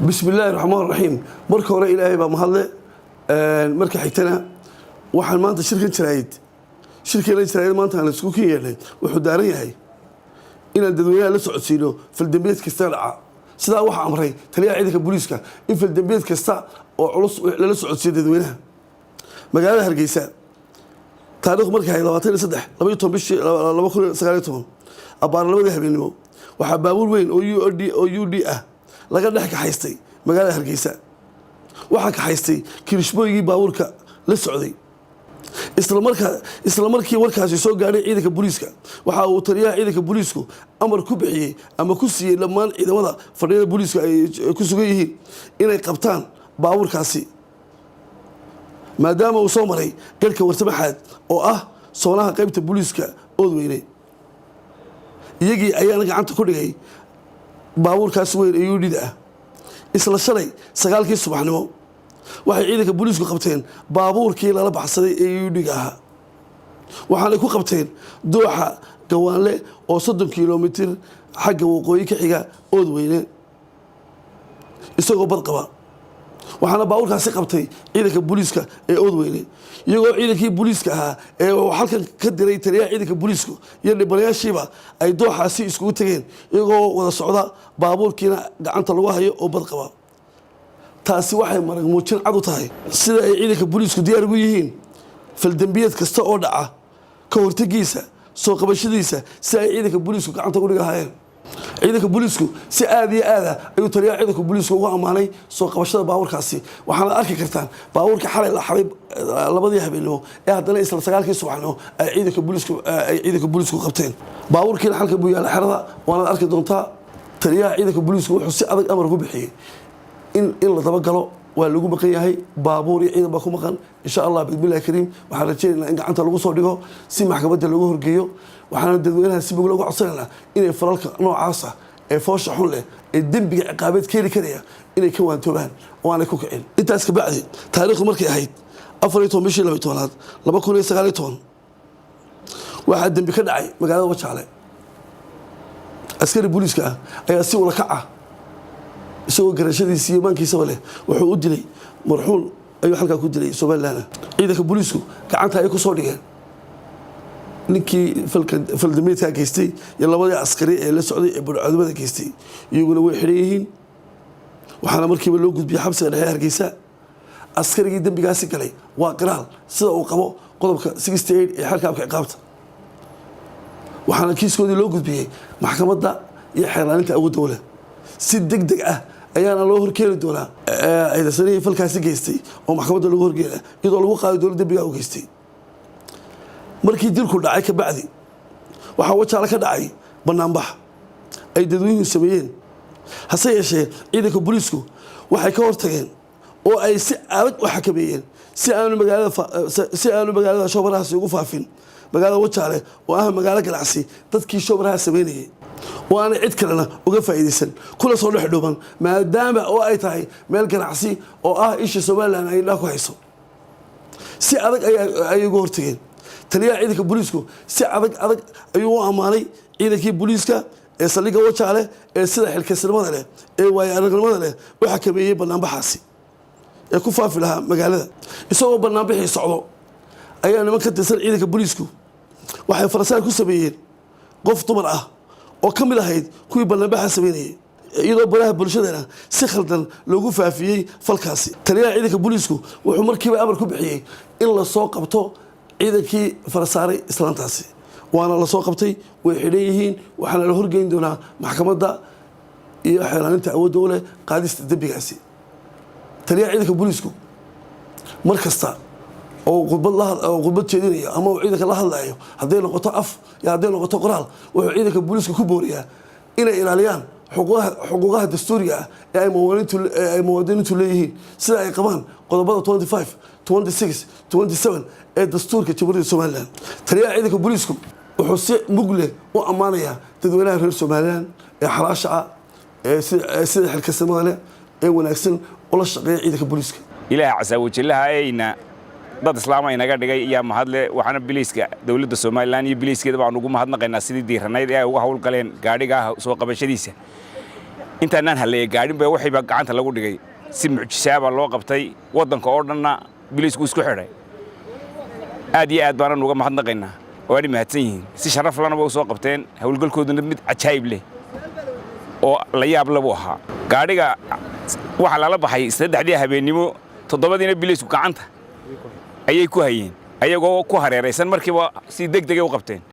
Bismi illaahi raxmaan raxiim. Marka hore Ilaahay baa mahadle. Marka xigtana waxaan maanta shirkan jaraa'id, shirkeena jaraa'id maanta aan isku kin yeedhnay wuxuu daaran yahay inaan dadweynaha la socodsiino faldambiyeed kasta dhaca. Sidaa waxaa amray taliyaha ciidanka booliiska in faldambiyeed kasta oo culus lala socodsiiyo dadweynaha. Magaalada Hargeysa, taarikhdu markay ahayd 23, 12 bishii 2019, abbaar 2dii habeennimo, waxaa baabuur weyn oo UD oo UD ah laga dhex kaxaystay magaalada Hargeysa. Waxaa kaxaystay kirishbooygii baabuurka la socday. Isla markii warkaasi soo gaadhay ciidanka booliiska, waxa uu taliyaha ciidanka booliisku amar ku bixiyey ama ku siiyey dhammaan ciidamada fadhiyada booliiska ay ku sugan yihiin inay qabtaan baabuurkaasi, maadaama uu soo maray garhka Warsamaxaad oo ah soonaha qaybta booliiska Oodweyne. Iyagii ayaana gacanta ku dhigay baabuurkaas weyn ee UD-da ah. Isla shalay 9kii subaxnimo waxay ciidanka booliisku qabteen baabuurkii lala baxsaday ee UD-ga ahaa. Waxaanay ku qabteen dooxa Gawaanle oo 30 kilomitir xagga waqooyi ka xiga Oodweyne, isagoo bad qaba. Waxaana baabuurkaasi qabtay ciidanka booliiska ee Oodweyne, iyagoo ciidankii booliiska ahaa ee uu halkan ka diray taliyaha ciidanka booliisku iyo dhibanayaashiiba ay dooxaasi iskugu tegeen, iyagoo wada socda, baabuurkiina gacanta lagu hayo oo bad qaba. Taasi waxay marag muujin cad u tahay sida ay ciidanka booliisku diyaar ugu yihiin faldembiyeed kasta oo dhaca ka hortegiisa, soo qabashadiisa, si ay ciidanka booliisku gacanta ugu dhigi lahaayeen. Ciidanka booliisku si aada iyo aada ayuu taliyaha ciidanka booliisku ugu ammaanay soo qabashada baabuurkaasi. Waxaana arki kartaan baabuurkii xalay la xaday 2dii habeennimo ee haddana isla 9kii subaxnimo ay ciidanka booliisku qabteen. Baabuurkiina xalka buu yaalla xerada, waanaad arki doontaa. Taliyaha ciidanka booliisku wuxuu si adag amar ku bixiyey in la dabagalo. Waa lagu maqan yahay, baabuur iyo ciidan baa ku maqan. Insha Allah, bismillahi kariim, waxaan rajaynaynaa in gacanta lagu soo dhigo si maxkamadda loogu horgeeyo. Waxaana dadweynaha si bog looga codsanaynaa inay falalka noocaasa ee foosha xun leh ee dembiga ciqaabeed keeni karaya inay ka waantoobaan oo aanay ku kicin. Intaas kabacdi, taariikhdu markay ahayd 14 bishii 12aad 2019, waxaa dembi ka dhacay magaalada Wajaale. Askari booliiska ah ayaa si ula kac ah, isagoo garashadiisi iyo maankiisaba leh, wuxuu u dilay marxuun ayuu halkaa ku dilay Somaliland. Ciidanka booliisku gacanta ay ku soo dhigeen ninkii faldambiyeedkaa geystay iyo labadii askari ee la socday ee budhcadnimada geystay. Iyaguna way xidhan yihiin, waxaana markiiba loo gudbiyey xabsiga dhexe Hargeysa. Askarigii dembigaasi galay waa qiraal, sida uu qabo qodobka 68 ee xeerka habka ciqaabta. Waxaana kiiskoodii loo gudbiyey maxkamadda iyo xeerlaaninta awoodda u leh. Si deg deg ah ayaana loo horkeeni doonaa ciidansanihii falkaasi geystay oo maxkamadda lagu horgeena, iyadoo lagu qaadi doono dembigaa u geystay. Markii dilku dhacay kabacdi, waxaa Wajaale ka dhacay banaanbax ay dadweynuhu sameeyeen. Hase yeeshee, ciidanka booliisku waxay ka hortageen oo ay si adag u xakameeyeen si aanu magaalada shoobarahaasi ugu faafin. Magaalada Wajaale oo ah magaalo ganacsi, dadkii shoobaraha sameynayay oo aanay cid kalena uga faa'iidaysan kuna soo dhex dhuuban, maadaama oo ay tahay meel ganacsi oo ah isha Somaliland ay indhaha ku hayso, si adag ayay uga hortageen. Taliyaha ciidanka booliisku si adag adag ayuu u ammaanay ciidankii booliiska ee saldhigga Wajaale ee sida xilkasnimada leh ee waayo aragnimada leh u xakameeyey banaanbaxaasi ee ku faafi lahaa magaalada. Isagoo banaanbixii socdo ayaa niman ka tirsan ciidanka booliisku waxay farasaar ku sameeyeen qof dumar ah oo ka mid ahayd kuwii banaanbaxa sameynayay, iyadoo baraha bulshadana si khaldan loogu faafiyey falkaasi. Taliyaha ciidanka booliisku wuxuu markiiba amar ku bixiyey in lasoo qabto ciidankii farasaaray islaantaasi, waana lasoo qabtay. Way xidhan yihiin, waxaana la horgeyn doonaa maxkamadda iyo xeelaaninta awoodda u leh qaadista dembigaasi. Taliyaha ciidanka booliisku mar kasta oo khudbad oo khudbad jeedinayo ama uu ciidanka la hadlayo, hadday noqoto af iyo hadday noqoto qoraal, wuxuu ciidanka booliiska ku booriyaa inay ilaaliyaan xuquuqaha dastuuriga ah ee ay muwaadiniintu leeyihiin, sida ay qabaan qodobada 25, 26, 27 ee dastuurka Jamhuuriyadda Somaliland. Taliyaha ciidanka booliisku wuxuu si mug leh u ammaanayaa dadweynaha reer Somaliland ee xalaasha ah ee sida xilkasnimada leh ee wanaagsan ula shaqeeya ciidanka booliiska. Ilaaha casaawajillaha eyna dad islaama inaga dhigay iyaa mahadle. Waxaana biliiska dowladda Somaliland iyo biliiskeeda baan ugu mahadnaqaynaa sidii diiranayd ee ay uga howlgaleen gaadhigaa soo qabashadiisa. Intaanaan halleeya gaadhin ba waxayba gacanta lagu dhigay. Si mucjisaabaa loo qabtay. Waddanka oo dhanna biliisku isku xidhay. Aad iyo aad baanan uga mahadnaqaynaa, waana mahadsan yihiin. Si sharaf lana ba u soo qabteen. Howlgalkooduna mid cajaa'ib leh oo la yaab labuu ahaa. Gaadhiga waxaa lala baxay 3dii habeennimo, 7diina biliisku gacanta ayay ku hayeen, ayagoo ku hareeraysan. Markiiba si deg degay u qabteen.